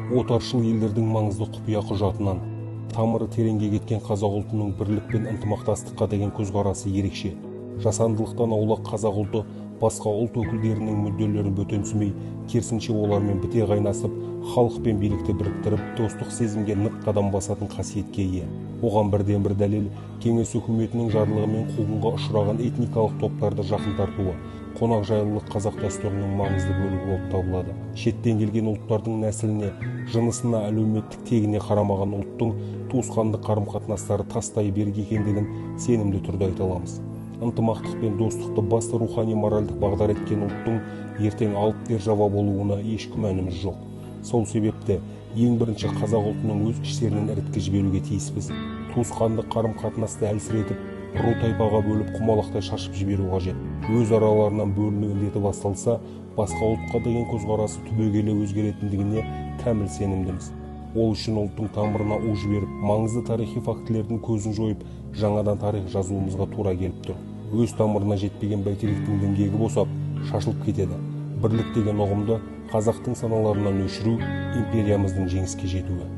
Отаршыл елдердің маңызды құпия құжатынан тамыры тереңге кеткен қазақ ұлтының бірлік пен ынтымақтастыққа деген көзқарасы ерекше. Жасандылықтан аулақ қазақ ұлты басқа ұлт өкілдерінің мүдделерін бөтенсімей, керісінше олармен біте қайнасып, халық пен билікті біріктіріп, достық сезімге нық қадам басатын қасиетке ие. Оған бірден бір дәлел Кеңес үкіметінің жарлығымен қуғынға ұшыраған этникалық топтарды жақын тартуы. Қонақжайлылық қазақ дәстүрінің маңызды бөлігі болып табылады. Шеттен келген ұлттардың нәсіліне, жынысына, әлеуметтік тегіне қарамаған ұлттың туысқандық қарым-қатынастары тастай берік екендігін сенімді түрде айта аламыз. Ынтымақтық пен достықты басты рухани моральдық бағдар еткен ұлттың ертең алып держава болуына еш күмәніміз жоқ. Сол себепті ең бірінші қазақ ұлтының өз іштерінен іріткі жіберуге тиіспіз. Туысқандық қарым-қатынасты әлсіретіп, ру тайпаға бөліп құмалақтай шашып жіберу қажет. Өз араларынан бөліну індеті басталса, басқа ұлтқа деген көзқарасы түбегейлі өзгеретіндігіне кәміл сенімдіміз. Ол үшін ұлттың тамырына у жіберіп, маңызды тарихи фактілердің көзін жойып, жаңадан тарих жазуымызға тура келіп тұр. Өз тамырына жетпеген бәйтеректің діңгегі босап, шашылып кетеді. Бірлік деген ұғымды қазақтың саналарынан өшіру империямыздың жеңіске жетуі.